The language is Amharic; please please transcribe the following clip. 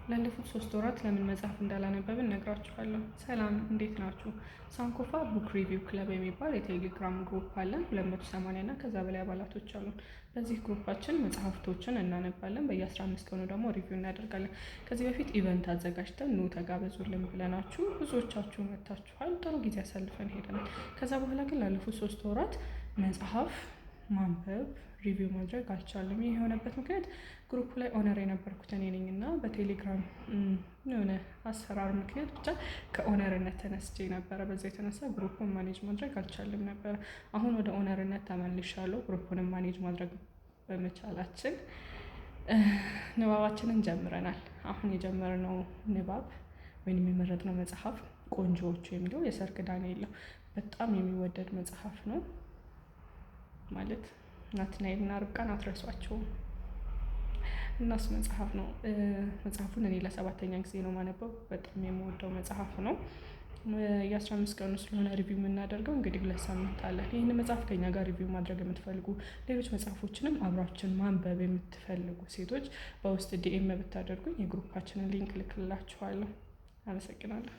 ላለፉት 3 ወራት ለምን መጽሐፍ እንዳላነበብን ነግራችኋለሁ። ሰላም፣ እንዴት ናችሁ? ሳንኮፋ Book Review Club የሚባል የቴሌግራም group አለን። 280 እና ከዛ በላይ አባላቶች አሉን። በዚህ group ኣችን መጽሐፍቶችን እናነባለን። በየ15 ቀኑ ደግሞ review እናደርጋለን። ከዚህ በፊት event አዘጋጅተን ኑ ተጋበዙልን ብለናችሁ ብዙዎቻችሁ መጥታችኋል። ጥሩ ጊዜ አሳልፈን ሄደናል። ከዛ በኋላ ግን ላለፉት 3 ወራት መጽሐፍ ማንበብ፣ review ማድረግ አልቻልንም። ይህ የሆነበት ምክንያት group ላይ owner የነበርኩት እኔ ነኝ እና በቴሌግራም የሆነ አሰራር ምክንያት ብቻ ከ owner ነት ተነስቼ ነበረ። በዛ የተነሳ group ኡን manage ማድረግ አልቻልም ነበረ። አሁን ወደ owner ነት ተመልሻለሁ። Group ኡንም manage ማድረግ በመቻላችን ንባባችንን ጀምረናል። አሁን የጀመርነው ንባብ ወይም የመረጥነው መጽሐፍ ቆንጆዎቹ የሚለው የሰርክ ዳንኤል ነው። በጣም የሚወደድ መጽሐፍ ነው። ማለት ናትናኤልና ርብቃን አትረሷቸውም። እና እሱ መጽሐፍ ነው። መጽሐፉን እኔ ለሰባተኛ ጊዜ ነው ማነበው። በጣም የምወደው መጽሐፍ ነው። የ15 ቀኑ ስለሆነ review የምናደርገው እንግዲህ 2 ሳምንት አለን። ይህን መጽሐፍ ከኛ ጋር review ማድረግ የምትፈልጉ፣ ሌሎች መጽሐፎችንም አብራችን ማንበብ የምትፈልጉ ሴቶች በውስጥ DM ብታደርጉኝ የ group ኣችንን link ልክልላችኋለሁ። አመሰግናለሁ።